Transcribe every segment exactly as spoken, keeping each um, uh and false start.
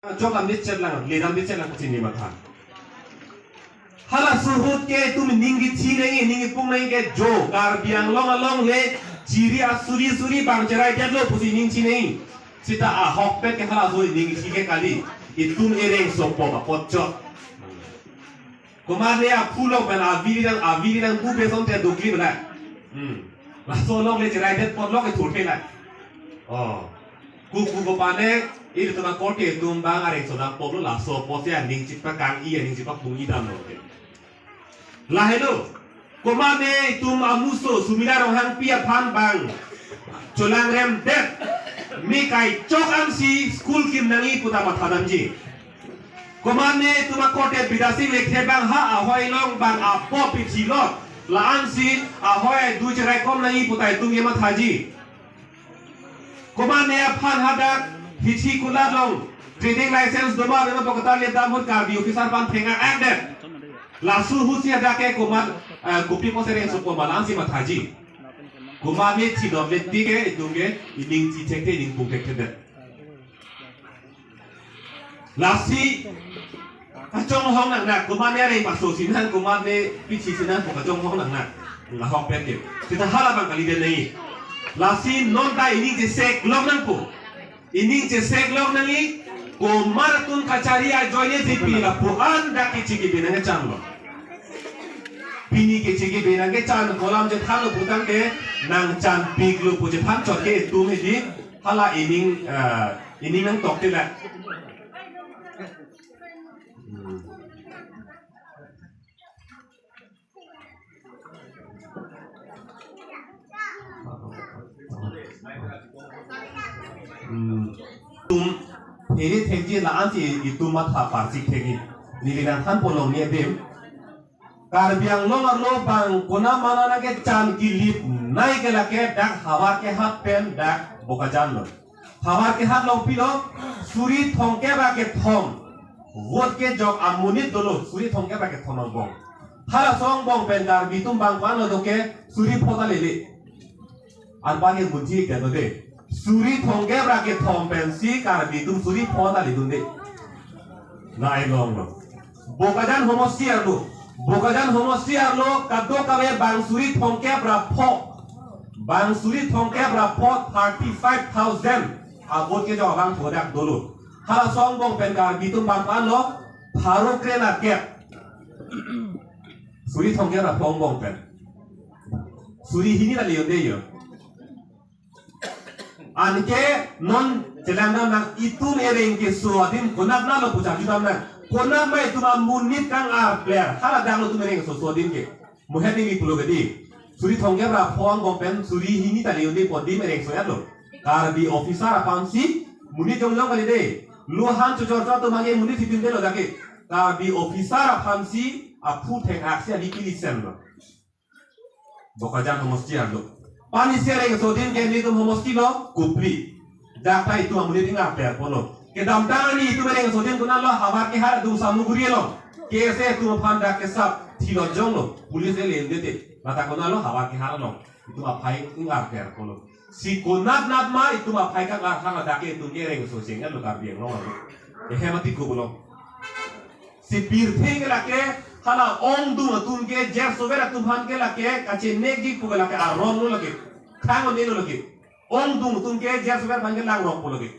Chok am di chet lang, le dam di chet lang, chini matha. Halaso ahut ke itum ning kithi nangji, ning kipung nangji ke jo, Karbi Anglong along le chiri asuri suri bang cherai detlo pusi ning thi nangji. Seta ahokpet ke halaso ning kithi ke kali. Itum ereng sopo apot chot. Komatne aphu along pen avi nang, avi nang pu beson te dukli bela. Hmm. Laso along le cherai det apot along ke thurthe la. Oh. Ku ku ko pane, ilitum akorte atum bang areng so dam apotlo, laso apotsi aning chipakang-i, aning chipakung-i damlo ke. Lahelo. Komatne itum amuso Sumila Ronghangpi aphan bang cholangrem det. Me kai chok ansi school kim nangji puta matha damji. Komatne itum akorte Bidya Sing Lekthe bang ha ahoi along bang apo pithilot, la-ansi ahoi du cherai kom nangji puta itum kemathaji. Komatne aphan hadak hithi kulat along trading license doma bema bokatar le dam ahut Karbi officer aphan thengak-ak det. Laso ahutsi hadak ke komat, eh, kopi apotsi reng sopo ma, la-ansi mathaji. Komatne thilot le ti ke itum ke ining thi thekthe, ining pung thekthe det. Lasi kachonghong nangnak, komatne areng paso si nang, komatne pithi si nang pu kachonghong nangnak. Lahokpet ke. Seta hala bang kalidet nangji. Lasi non ta ining chesek lok nangpo. Ining chesek lok nangji. Komat atum kachari ajoine si pini lapu-an dak kechi kebi nangkechanlo. Pini kechi kebi nangkechan, kolam chethanlo putangte nangchanpiklo pu chethan chot ke itum hedi. Hala ining, eh, ining nangtokte la. Hmm. Hmm. Itum phere thekji, la-ansi itum matha parsik thekji. Neli nangthan ponlong ni adim. Karbi Anglong arlo bang konat ma nangkechan kelip nai ke lake dak Howraghat pen dak Bokajan lo. Howraghat along pilo, suri thomkep ra kethom vote kejok amonit dolo, suri thomkep ra kethom angbong. Halaso angbong pen Karbi atum bang ko-an lo do ke, suri pho ta lele. Anparke munthi ke do de. Suri thomkep ra kethom pensi Karbi atum suri pho ta ledunde. Nai longlo. Bokajan homosti arlo. Bokajan homosti arlo kadokave bang suri thomkep ra pho. Bang suri thomkep ra pho, thirty-five thousand avote kejok abang thodak dolo. Halaso angbong pen Karbi atum bang ko-an lo, pharo kre nerkep. Suri thomkep ra pho angbong pen. Suri hini ta le-unde yo. Anke non chelang dam nang, itum ereng keso adim konat nalo pu charju dam nang. Konat ma itum amonit kang-arpler. Hala dang itum ereng keso adim ke. Muhet ni pulo ke di. Suri thomkep ra pho angbong pen suri hini ta le-unde pu adim ereng so-et lo. Karbi officer aphansi monit jongjong kali de. Lo han chochor chor atum age monit hitin de lo dak ke. Karbi officer aphansi aphu thengak si ali pilisenlo. Bokajan homosti arlo. Pini si ereng keso adim ke nelitum homosti lo Kopili. Dak ta itum amonit ingarpler ponlo. Kedamtang arni itum ereng keso adim konat lo, Howraghat adung Samuguri along. K S A atum aphan dak kesap thilot jonglo. Police le-unde te. Lata konat lo, Howraghat along. Itum aphai ingarpler ponlo. Si konat nat ma itum aphai kang-arthang dak ke itum ke ereng keso cheng-et lo Karbi Anglong arlo. Ehem ati ko pulo. Si pirthe ke lake, hala ongdung atum ke, jer sover atum aphan ke lake, kachenekji pu ke lake, aron lo lake, khang-un-e lo lake. Ongdung atum ke, jer sover aphan ke langrokpo lake.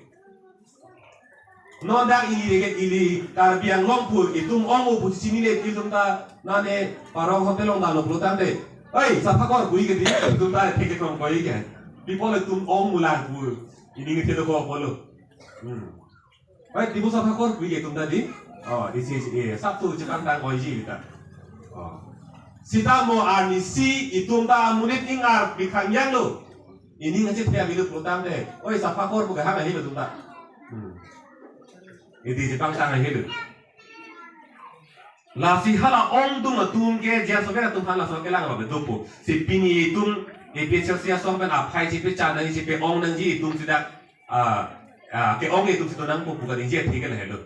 Non dak ili lake, ili Karbi Anglong pu, itum ong-o pu chinine, itum ta, nane, Parong Hotel along damlo pulotangte. Oi, Saphakor pu ke di, itum ta, thek-e krong koi ke. Pi pulo itum ong mulang pu, ining thelo ko pulo. Hmm. Oi, Diphu Saphakor pu ke itum ta di. Oh, isi isi, eh, sap tu chepangtang oiji kita. Oh. Seta mo arnisi itum ta amonit ingarpi khang-yanglo. Ining achethe avelo pulotangte. Oi, Saphakor pu ke hang ahilo itum ta. Hmm. Iti chepangtang ahilo. Lasi hala ongdung atum ke, jer sover atum aphan laso kelang lo bedopo. Si pini itum A P H L C asong pen aphai chepechan nangji, chepe-ong nangji itum si dak, ah, ah, ke-ong itum si do nangpo pu kaningje athe ke lahelo.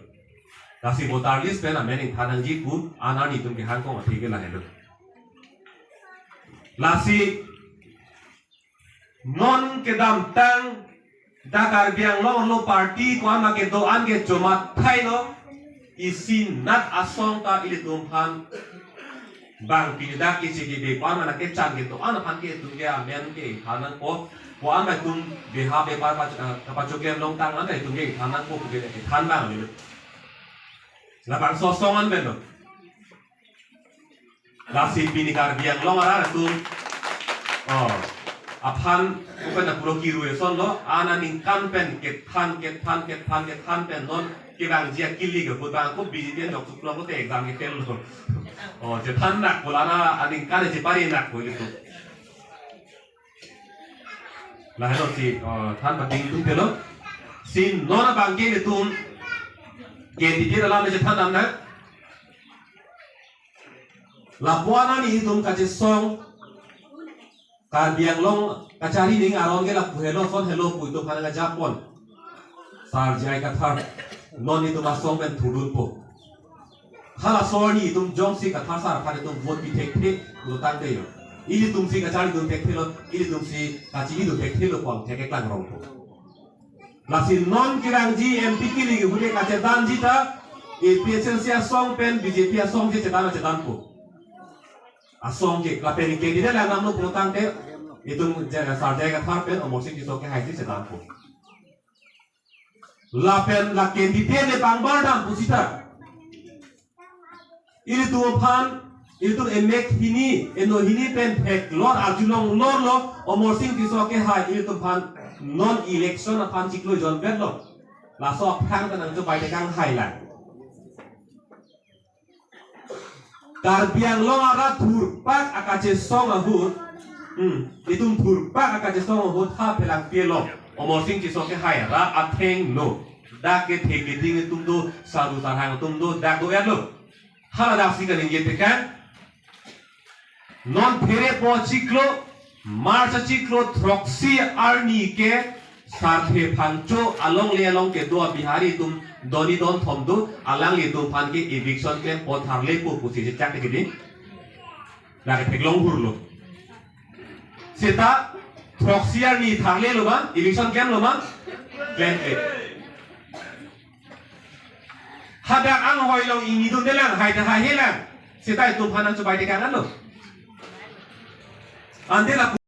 Lasi voter list pen amen ingthan nangji pu, an arni itum kehang kong athe ke lahelo. Lasi non kedamtang Ta Karbi Anglong arlo party ko-an ma kedo-an ke chomat thailo, isi nat asong ta ilitum aphan bang pini dak kisi kibi ko-an ma kechan kedo-an aphan ke itum ke amen ke than nangpo, ko-an ma itum beha bepar pach-, eh, kapachoklem longtang an ta itum ke than nangpo pu ke than bang lilo. Labangso asong an pen lo. Lasi pini Karbi Anglong arat atum, oh, aphan open na puro kiru eson lo, ana ningkan pen kethan, kethan, kethan, kethan pen non kevangji akili ke, but bang ko B J P an jok suklong ko te exam ke fail lo. Oh, chethan nak ko lana aningkan chepari nak ko ilitum. Lahelo si, oh, than pating tum pelo. Si non abang ke ilitum candidate alam chethan dam na. Lapu-an nelitum kachesong Karbi Anglong kachari ning aron ke lapu helo son helo pu itum aphan nangkejapon. Sar J I Kathar, non itum asong pen thurdunpo. Hala sor ni itum jongsi Kathar sar aphan itum vote pi thekthe lo tangte yo. Ilitum si kacharlidun thekthelo, ilitum si kachirlidun thekthelo pu angthek keklang rongpo. Lasi non kevangji M P kili ke hune kachedanji ta, A P H L C asong pen B J P asong si chedan chedanpo. Asong ke, lapen candidate lang namlo pu tangte, itum J-, Sar J I Kathar pen Amarsing Tisso kehai si chedanpo. Lapen la candidate le pangbar dam pusita, ilitum aphan, ilitum emek hini, eno hini pen theklor arjulong lorlo, Amarsing Tisso kehai ilitum aphan non election aphan chiklo jonvetlo. Laso aphan kanang chubai tekang hai lang. Karbi Anglong arat thurpak akachesong ahut, hmm, itum thurpak akachesong ahut ha phelang pelo. Amarsing Tisso kehai ra atheng no. Dak kethe keding atum do, saru sarhang atum do, dak do-etlo. Hala dak si kaningje tekang. Non phere po chiklo, March achiklo throksi arni ke Sarthe Phangcho along le along kedo a-Bihari atum doni don thom do, alanglitum aphan ke eviction klempo tharlepo pusi chechak te kidi. Lake theklong hurlo. Seta throksi arni tharlelo ma, eviction klemlo ma, klemkle. Hadak anghoi along ingnidunde lang, hai ta hai he lang. Seta itum aphan nangchubai tekang lo. Ante la